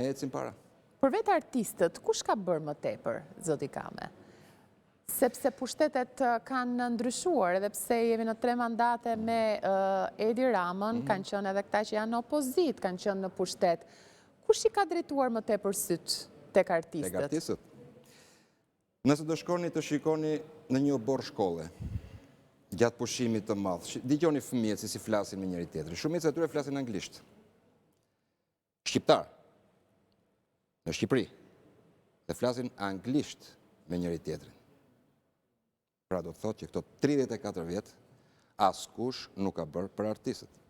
Ecim para. Për vetë artistët, kush ka bërë më tepër, zoti Kame? Sepse pushtetet kanë ndryshuar, edhe pse jemi në tre mandate me Edi Ramën, mhm. kanë qenë edhe këta që janë në opozitë, kanë qenë në pushtet. Kush i ka drejtuar më tepër sytë tek artistët? Tek artistët? Nëse do shkoni të shikoni në një oborr shkolle, gjatë pushimit të madh, dëgjoni fëmijët se si flasin me njëri-tjetrin. Shumica e tyre flasin anglisht. Shqiptar në Shqipëri dhe flasin anglisht me njëri-tjetrin. Pra do të thotë që këto 34 vjet askush nuk ka bërë për artistët.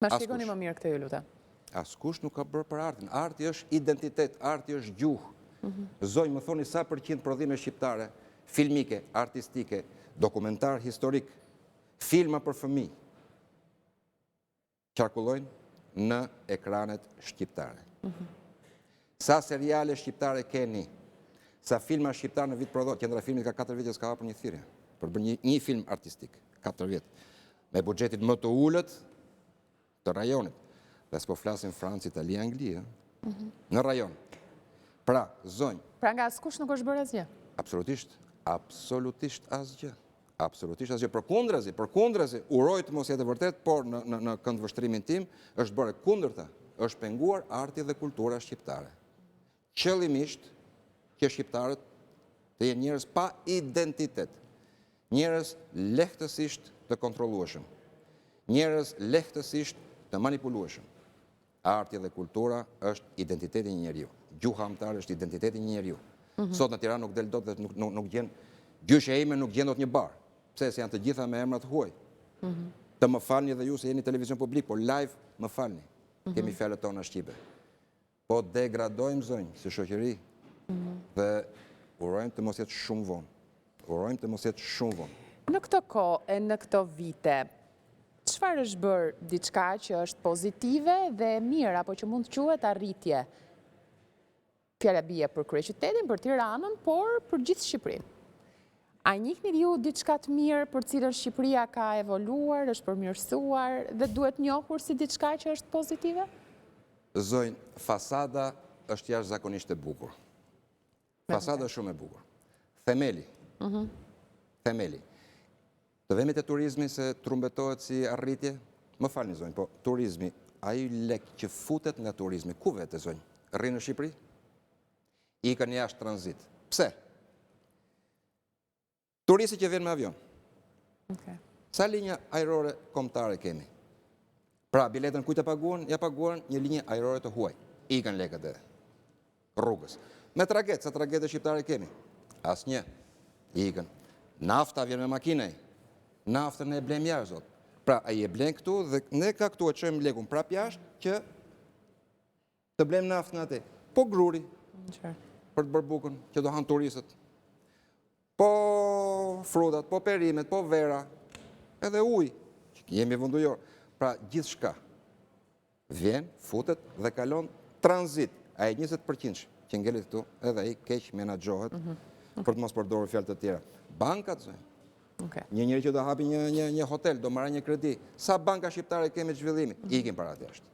Ma shpjegoni më mirë këtë ju lutem. Askush nuk ka bërë për artin. Arti është identitet, arti është gjuhë. Mhm. Zonjë, më thoni sa përqind prodhime shqiptare, filmike, artistike, dokumentar historik, filma për fëmijë, qarkullojnë në ekranet shqiptare. Mhm. Sa seriale shqiptare keni, sa filma shqiptarë në vit prodhohen, qendra e filmit ka 4 vjet që s'ka hapur një thirrje, për të bërë një, një film artistik, 4 vjet, me buxhetin më të ulët të rajonit. Dhe s'po flasim Francë, Itali, Angli, mhm. në rajon. Pra, zonjë. Pra nga askush nuk është bërë asgjë? Absolutisht, absolutisht asgjë. Absolutisht asgjë. Përkundrazi, përkundrazi, uroj të mos jetë e vërtetë, por në në në këndvështrimin tim është bërë e kundërta, është penguar arti dhe kultura shqiptare. Qëllimisht që shqiptarët të jenë njerëz pa identitet, njerëz lehtësisht të kontrollueshëm, njerëz lehtësisht të manipulueshëm. Arti dhe kultura është identiteti i një njeriu. Gjuha amtare është identiteti i një njeriu. Mhm. Sot në Tiranë nuk del dot dhe nuk, nuk, nuk gjen, gjyshja ime nuk gjen dot një bar. Pse se janë të gjitha me emra të huaj. Mhm. Të më falni dhe ju se jeni televizion publik, por live më falni. Mhm. Kemi fjalët tona shqipe. Po degradojmë zonjë, si shoqëri. Dhe urojmë të mos jetë shumë vonë. Urojmë të mos jetë shumë vonë. Në këto kohë e në këto vite, çfarë është bërë diçka që është pozitive dhe e mirë, apo që mund të quhet arritje? Fjala bie për kryeqytetin, për Tiranën, por për gjithë Shqipërinë. A njihni ju diçka të mirë për cilën Shqipëria ka evoluar, është përmirësuar dhe duhet njohur si diçka që është pozitive? Zonjë, fasada është jashtëzakonisht e bukur. Fasada është shumë e bukur. Themeli. Mhm. Themeli. Të vemi te turizmi se trumbetohet si arritje? Më falni zonjë, po turizmi, ai lek që futet nga turizmi, ku vete zonjë? Rri në Shqipëri? Ikën jashtë tranzit. Pse? Turisti që vjen me avion. Sa linja ajrore kombëtare kemi? Pra, biletën kujt e paguan? Ja paguan një linjë ajrore të huaj. Ikën lekët e rrugës. Me traget, sa tragete shqiptare kemi? Asnjë. Ikën. Nafta vjen me makinë. Naftën e blejmë jashtë, zot. Pra, ai e blen këtu dhe ne ka këtu e çojmë lekun prapë jashtë që Të blejmë naftën aty. Po gruri. Për të bërë bukën, që do hanë turistët. Po frutat, po perimet, po vera. Edhe uji, që jemi vend ujor. Pra, gjithçka vjen, futet dhe kalon tranzit. Ai 20% që ngelet këtu, edhe ai keqmenaxhohet, mhm. për të mos përdorur fjalë të tjera. Bankat, zonjë. Një njeri që do hapi një, një, një hotel, do marrë një kredi. Sa banka shqiptare kemi të zhvillimit? Mhm. Ikin paratë jashtë.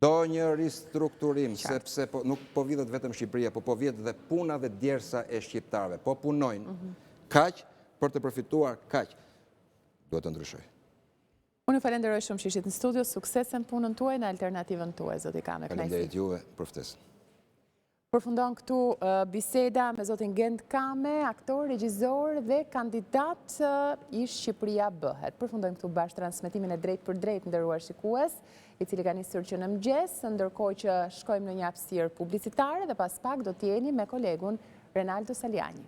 Do një ristrukturim, sepse po, nuk po vidhet vetëm Shqipëria, po po vidhet dhe puna dhe djersa e shqiptarëve. Po punojnë mhm. kaq për të përfituar kaq. Duhet të ndryshojë. Unë ju falenderoj shumë që ishit në studio, suksese në punën tuaj në alternativën tuaj, zoti Kame. Faleminderit juve për ftesën. Përfundon këtu biseda me zotin Gent Kame, aktor, regjizor dhe kandidat i Shqipëria Bëhet. Përfundojmë këtu bashkë transmetimin e drejtpërdrejtë të nderuar shikues, i cili ka nisur që në mëngjes, ndërkohë që shkojmë në një hapësirë publicitare dhe pas pak do të jeni me kolegun Renaldo Salianji.